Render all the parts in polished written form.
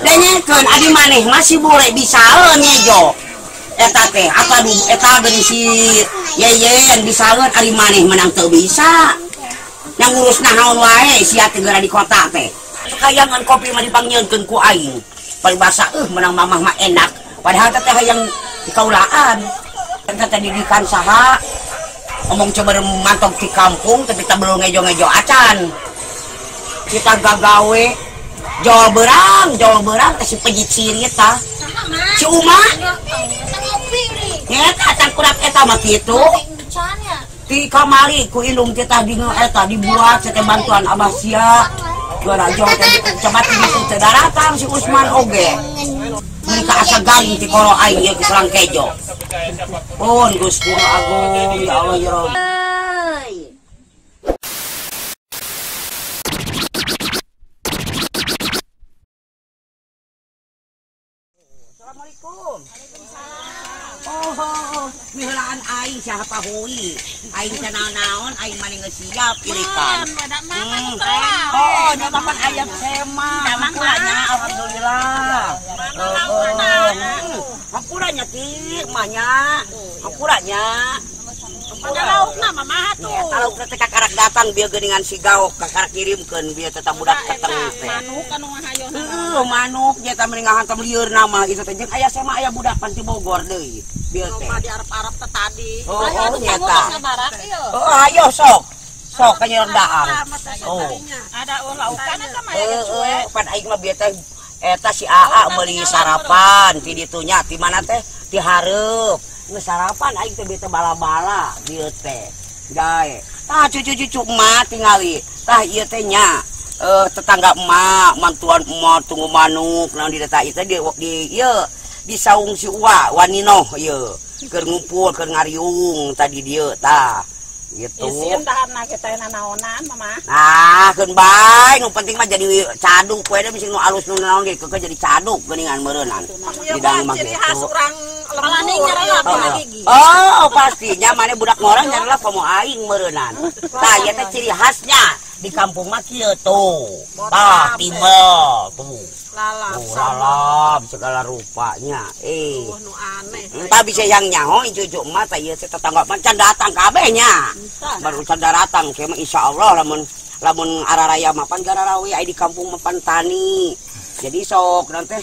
Dengekeun adi maneh masih boleh bisaeun ngejo. Eta teh apa eta geuning si Yeyen bisaeun ari maneh menang teu bisa. Yang ngurus naon wae sia teh geura di kota teh. Kayangan kopi mah dipangnyieunkeun ku aing. Paribasa menang mamah mah enak. Padahal teh hayang dikaulaan. Eta teh didikan saha? Omong coba mantok di kampung tapi tak belum ngejo-ngejo acan. Kita gagawe jol berang teh si pejit sirit tah. Si Uma. Eta tangkurap eta mah kitu. Ti kamari ku indung kita di eta dibuat teh bantuan abah sia. Juara jol teh coba ti teu daratang si Usman oge. Mereka asa garing ti koro aing ieu ke Selang Kejo. Pun Gusti Agung ya Allah ya Rabb. Assalamualaikum. Waalaikumsalam. Oh, miheulaan aing saha pahui. Aing teh naon-naon aing mah geus siap irikan. Oh, nya makan ayam sema. Hampuranya alhamdulillah. Hampuranya ti mahnya. Hampuranya. Pada laukna mah atuh. Eta laukna teh kakarak datang bieu geuningan si Gaok kakarak kirimkeun bieu tetap budak keteng teh. Manuk anu ngahayohna. Heueuh, manuk nya eta mending ngahantam lieurna mah itu teh jeung aya sema aya budak pan ti Bogor deui. Bieu teh. Loba di Arab-Arab teh tadi. Oh, nyata. Oh, ayo sok. Sok ka nyerendaang. Oh. Ada laukan eta mah ya Heeh, pan aing mah bieu teh eta si AA meuli sarapan ti ditu nya ti mana teh ti hareup. Geus sarapan aing teh bieu teh bala-bala bieu teh. Gae. Tah cucu-cucu emak tingali. Tah ieu teh nya tetangga emak, mantuan emak tunggu manuk naon di deta ieu teh di ieu di saung si Uwa Waninoh ieu. Keur ngumpul keur ngariung tadi dieu tah. Gitu. Isin tahanna kita nanaonan mama. Nah, keun bae nu penting mah jadi caduk we bisi nu alus nu naon ge keukeuh jadi caduk geuningan meureunnan. Di dalam mah ciri khas urang lembur nyarela gigi. Oh, pastinya mane budak ngorang nyarela komo aing meureunnan. Tah ieu teh ciri khasnya di kampung mah kieu tuh. Tah timbel tuh. Lalap, oh, lalap segala rupanya. Nu aneh. Entah bisa yang nyaho cucu emak tah ieu teh tetangga mah can datang kabeh nya. Baru can datang kieu mah insyaallah lamun lamun araraya mah pan gararawe ai di kampung mah pan tani. Jadi sok nanti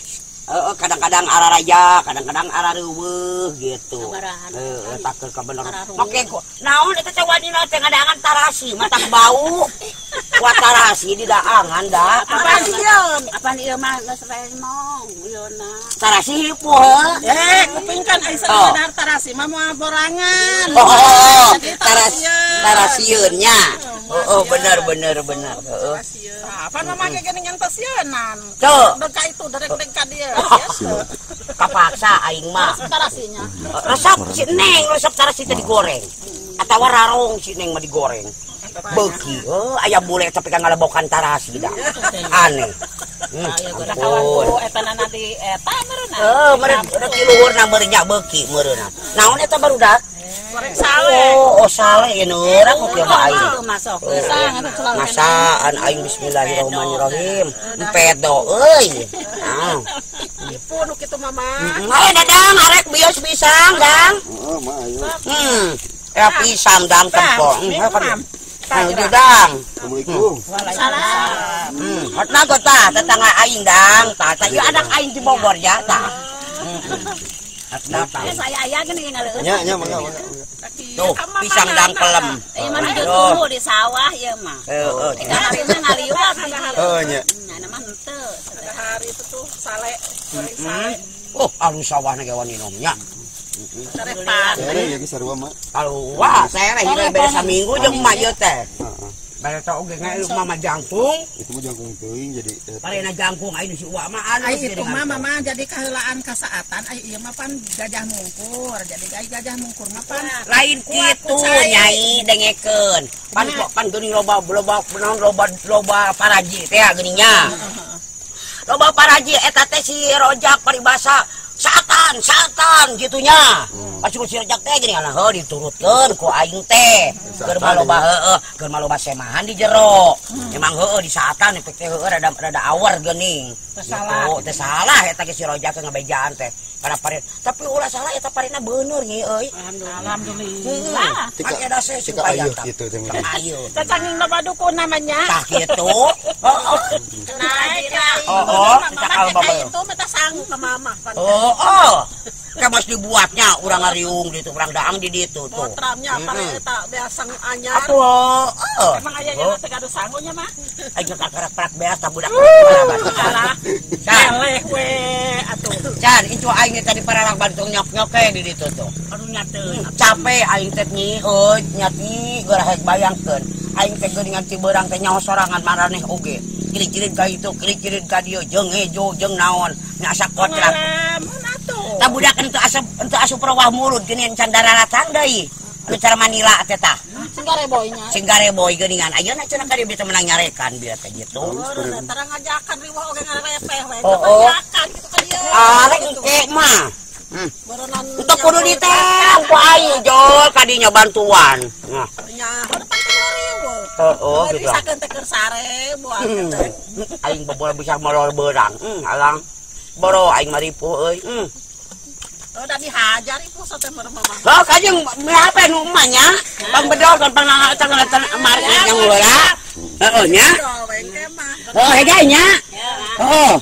kadang-kadang araraya, kadang-kadang arareuweuh gitu. Heeh, takeun kabeneran. Make naon eta teh wanina teh ngadangan tarasi, matak bau. Kuat tarasi di daangan da. Apaan sieun? Apaan ieu mah geus remong ieu na. Tarasi hipuh heuh. Kuping kan ai sadar tarasi mah moal borangan. Oh, tarasi tarasieun nya. Oh, bener bener bener. Heeh. Apaan mah ge geuningan tasieunan. Tuh. Dek ka itu derek ka dieu. Kapaksa aing mah. Tarasinya. Resep si Neng, resep tarasi teh digoreng. Atawa rarong si Neng mah digoreng. Beuki, aya bule tapi kan ngalebokan tarasi da. Aneh. Ampun. Eta na di eta meureunna. Heuh, meureun ti luhurna meureun nya beuki meureunna. Naon eta barudak? Goreng sale. Oh, sale ieu urang ku kieu mah aing. Masaan aing bismillahirrahmanirrahim. Empedo euy. Ah. Ipu nu kitu mama. Ayo dadang arek bios pisang, Dang. Heeh, mah ayo. Ya pisang dang tempo. Ayo dang. Assalamualaikum. Waalaikumsalam. Hotna go tah tetangga aing dang. Tah tah ieu anak aing di Bogor ya tah. Hotna tah. Saya aya geuning ngaleueut. Nya nya mangga mangga. Tuh, pisang dang pelem. Ieu mah tunggu di sawah ieu mah. Heeh. Hari mah ngaliwat. Heuh nya. Nya mah henteu. Hari itu tuh sale, goreng sale. Oh, alus sawahna ge waninom nya. Sereh ya geus sarua mah. Sarua, sereh ieu beres saminggu jeung emak ieu teh. Beres oge ngeuleuh mama jangkung. Itu mah jangkung teuing jadi parena jangkung aing si uwa mah anu. Ai itu mah mama jadi kaheulaan kasaatan ai ieu mah pan gajah mungkur. Jadi ai gajah mungkur mah pan lain kitu nyai dengekeun. Pan pan geuning loba loba naon loba loba paraji teh geuning nya. Loba paraji eta teh si rojak paribasa saatan Saatan, saatan gitunya. Pas ku si Rojak teh gini kana heuh diturutkeun ku aing teh. Keur maloba heueuh, keur maloba semahan di jero. Emang heueuh di saatan efek teh heueuh rada rada awar geuning. Teu salah. Teu salah eta ge si Rojak ngabejaan teh. Kana parit. Tapi ulah salah eta parina bener nyi euy. Alhamdulillah. Tika tika ayeuh kitu teh. Ayeuh. Cacanging loba dukun namanya. Tah kitu. Heeh. Oh, oh, itu mata sanggup ke mama. Oh, oh. Kayak dibuatnya urang ngariung di itu, urang daang di ditu tuh. Potramnya apa eta beas sangu anyar. Atuh, heeh. Emang aya nya teh gaduh sangunya mah. Aing karak-karak beas tah budak. Alah. Eleh we atuh. Can, itu aing tadi pararang bantung nyok-nyoke di ditu tuh. Aduh nya teu. Capek aing teh nyi euy, nya ti geura hayang bayangkeun. Aing teh geuningan ti beurang teh nyaho sorangan maraneh oge. Kirik-kirik ka itu, kirik-kirik ka dieu, jeung hejo, jeung naon, nya asa kontrak. Tah budak henteu asup rawah mulut geuning can dararatang deui. Anu cara Manila teh tah. Sing gareboy nya. Sing gareboy geuningan. Ayeuna cenah ka dieu teh menang nyarekan bieu teh gitu. Tara ngajakan riweuh oge ngarepeh we. Ngajakan kitu ka dieu. Ah, rek engke mah. Untuk kudu diteng ku aing jol kadinya bantuan. Nah. Nya, depan teh riweuh. Heeh, gitu. Disakeun teh keur sare buat teh. Aing bobola bisa molor beurang. Alang. Boro aing maripu euy. Oh, udah dihajar ibu sote mah mama. Heuh, kajeng HP nu emak nya. Pangbedol kan pangangan mari yang heula. Heeh nya. Heuh, hege nya. Heeh.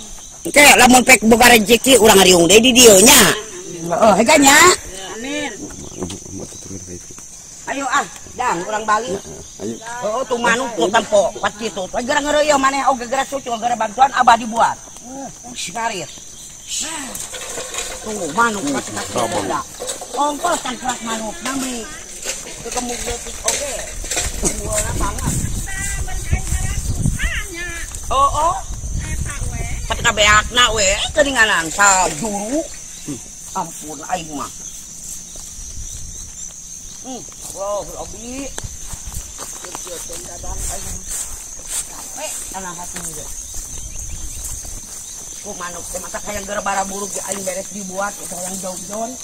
Engke lamun pek boga rezeki urang ngariung deui di dieu nya. Heeh, hege nya. Amin. Ayo ah, dang urang balik. Ayo. Heeh, tuh manuk tuh tempo pat kitu. Geura ngeureuyeuh maneh oge geura cucu geura bantuan abah dibuat. Ngarit. Tunggu manuk kata-kata. Ongkos tangkurak manuk nami. Kekemuk leutik oge. Unggulna banget. Oh, oh. Tapi kabeakna we geuninganan sajuru. Ampun aing mah. Allah, obi. Kieu dadang aing. Capek anak hati ge. Ku manuk teh mata hayang geura bara buruk ge aing beres dibuat itu hayang jauh-jauh.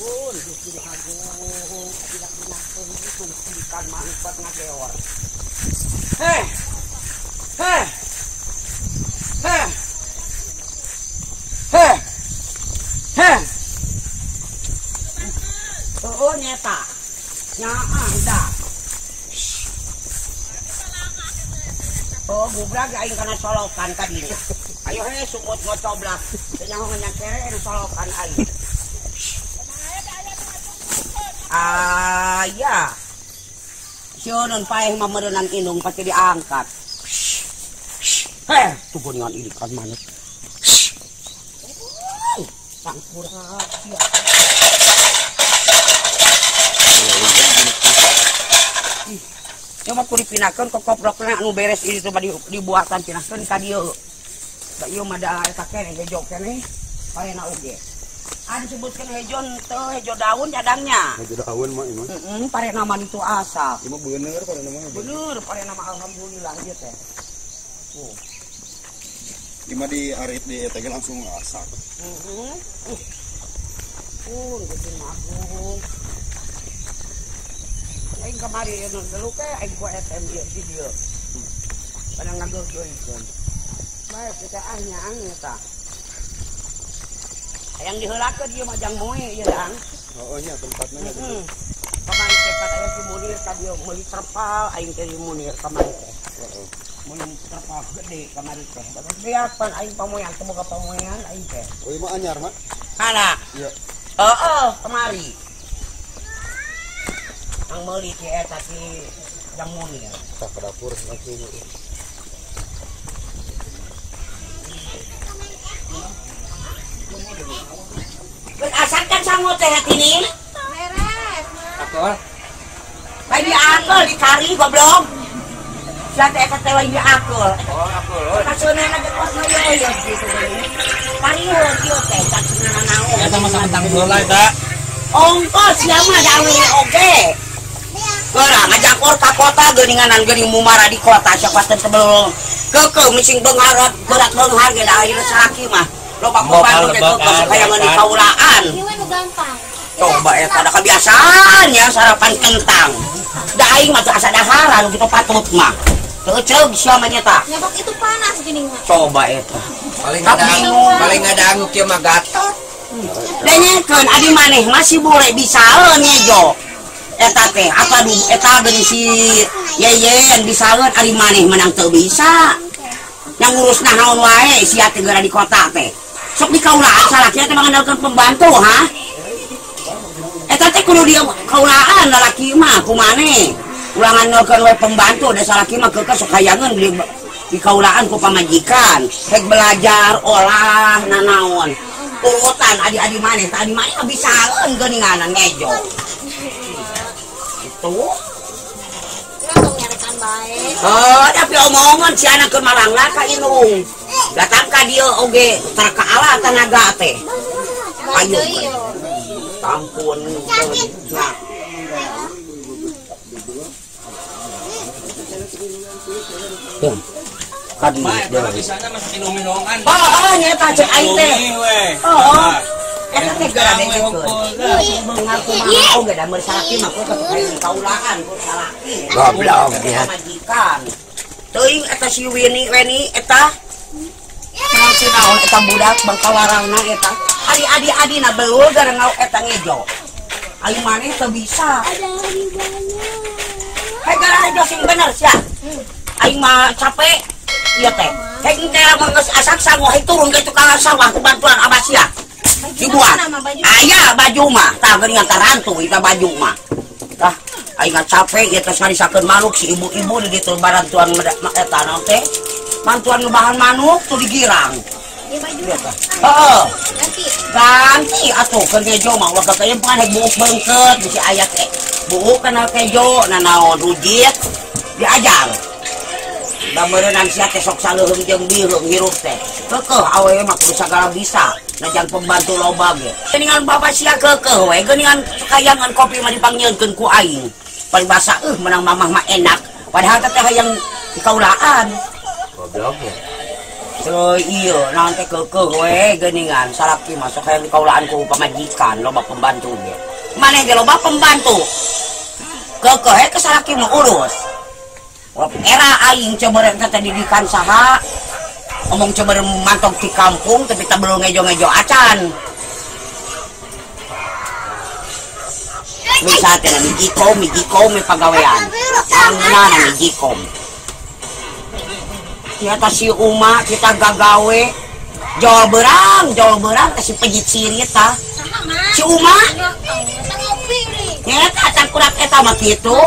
Pun Gusti Agung tidak dinakeun itu ikan manuk bat ngageor. Heh. Heh. Heh. Heh. Heh. Oh nyeta. Nyaah dah. Oh, gubrak aing kana solokan kadinya. Ayo he sumut ngocoblak. Teu nyaho nyakere anu solokan aing. Ah, ya. Sieun paeh mah meureunang indung pasti diangkat. Heh, tuh geuningan ilikan manuk. Tangkurak sia. Coba ku dipinakeun ke koprokna anu beres ini coba dibuatan pinakeun ka dieu. Da ieu mah da eta keneh hejo keneh parena oge. Anu disebutkeun hejo teu hejo daun cadangnya. Hejo daun mah ieu mah. Heeh, parena mah itu asal. Ieu mah bener parena mah. Bener parena mah alhamdulillah ieu teh. Tuh. Ieu mah diarit di eta ge langsung asak. Heeh. Gusti Agung. Aing kamari nu telu ke aing ku SM ieu di dieu. Padang ngageukeun. Bae kita ah nyaang eta. Hayang diheulakeun ieu mah jang moe ieu dang. Heeh nya tempatna nya. Heeh. Kamari teh pan aya si Munir ka dieu meuli terpal aing teh Munir kamari teh. Heeh. Meuli terpal gede kamari teh. Bagus beak pan aing pamoyan teu boga pamoyan aing teh. Oh ieu mah anyar mah? Kana. Iya. Heeh, kamari. Ang meuli ti eta si Jang Munir. Tah ke dapur langsung. Berasakan sangu teh hatini. Beres. Akol. Lain di akol dicari goblok. Sia teh eta teh lain di akol. Oh, akol. Kaseunana ge kos ieu gitu. Pariheun ieu teh kaseunana naon. Eta mah samentang heula eta. Ongkos sia mah da awewe oge. Geura ngajangkor ka kota geuninganan geuning mumara di kota siapa teh tebel. Keukeuh mising beunghar berat beunghar ge da ayeuna salaki mah. Loba pembantu teh keukeuh hayang di kaulaan. Coba eta da kebiasaan ya sarapan kentang. Da aing mah teu asa daharan kitu patut mah. Teu ceug sia mah nyeta. Nyabak itu panas geuning mah. Coba eta. Paling ngadangu kieu mah gatot. Dengekeun adi maneh masih boleh bisaeun ngejo. Eta teh apa eta geuning si Yeyen bisaeun ari maneh menang teu bisa. Yang ngurus naon wae sia teh geura di kota teh. Sok dikaulaan salaki teh mangandalkeun pembantu ha. Eta teh kudu dia kaulaan lalaki mah kumaneh. Ulah ngandalkeun we pembantu da salaki mah keukeuh sok hayangeun di kaulaan ku pamajikan. Rek belajar olah nanaon. Urutan adi-adi maneh, tadi maneh mah bisaeun geuninganan ngejo. Itu. Oh, tapi omongan si anak keur malanglah ka indung. Datang ka dieu oge tara kaala tanaga teh. Ayo. Tampun. Nah. Kadi bisana masih minum-minuman. Oh, nyata cek aing teh. Oh. Eta teh geura dengekeun. Beunghar kumaha oge da meuri salaki mah kudu kaulaan ku salaki. Goblok ya. Majikan. Teuing eta si Weni Weni eta. Naon si naon eta budak bangkawarangna eta. Ari adi-adina beul gara ngau eta ngejo. Aing maneh teu bisa. Hei gara ngejo sing bener sia. Aing mah capek. Ieu teh. Hei engke lamun geus asak sangoh turun ka tukang sawah ku bantuan abah sia. Dibuat. Aya baju mah, tah geuningan tarantu eta baju mah. Tah, aing capek ieu teh ngarisakeun manuk si ibu-ibu di ditu barantuan eta naon teh. Bantuan ngebahan manuk tuh digirang. Heeh. Ganti. Ganti atuh keur ngejo mah ulah kakeuyeun pan hek buuk beungkeut bisi aya teh. Buuk kana kejo nanaon rujit diajar. Da meureunnan sia teh sok saleuheung jeung bireung hirup teh. Keukeuh awewe mah kudu sagala bisa. Najan pembantu loba ge. Geuningan bapak sia keukeuh we, geuningan kayangan kopi mah dipangnyieunkeun ku aing. Paribasa menang mamah mah enak. Padahal teh hayang dikaulaan. Goblok ya. So iya, naon teh keukeuh we geuningan salaki mah sok hayang dikaulaan ku pamajikan loba pembantu ge. Maneh ge loba pembantu. Keukeuh he ke salaki mah urus. Era aing coba teh didikan saha. Omong coba mantong di kampung tapi tak belum ngejo-ngejo acan. Bisa teh mijikom pagawean. Mana mijikom. Ternyata si Uma kita gagawe jol berang teh si pejit sirit tah. Si Uma. Nyata tangkurap eta mah kitu.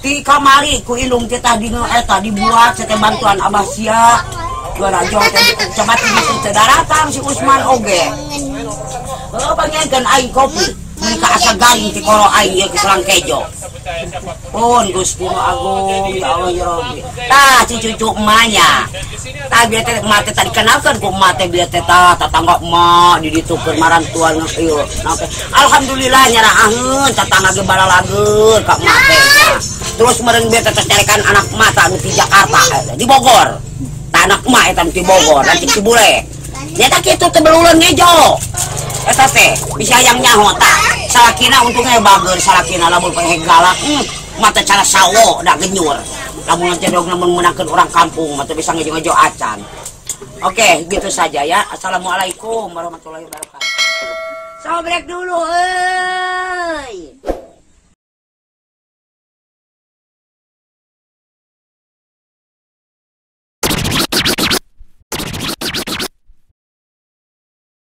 Ti kamari ku indung teh tadi eta dibuat teh bantuan abah sia. Juara jol teh coba ti teu daratang si Usman oge. Heuh pangieunkeun aing kopi. Mun ka asa garing ti koro aing ieu ke Selang Kejo. Pun Gusti nu agung ya Allah ya Rabbi. Tah si cucu emaknya. Tah bieu teh emak teh tadi kenalkeun ku emak teh bieu teh tah tatangga emak di ditu keur marantuan ieu. Alhamdulillah nyaraaheun tatangga ge balalageun ka emak teh. Terus meureun bieu teh carekan anak emak tah nu ti Jakarta di Bogor. Tah anak emak eta nu ti Bogor lanceuk si bule. Nyata kitu teh beluleun ngejo. Eta teh bisa yang nyaho tah. Salakina untungnya bager salakina lamun paeh galak mata cara sawo da genyur. Lamun cedog lamun meunangkeun orang kampung mah teu bisa ngejo-ngejo acan. Oke, gitu saja ya. Assalamualaikum warahmatullahi wabarakatuh. Sobrek dulu euy.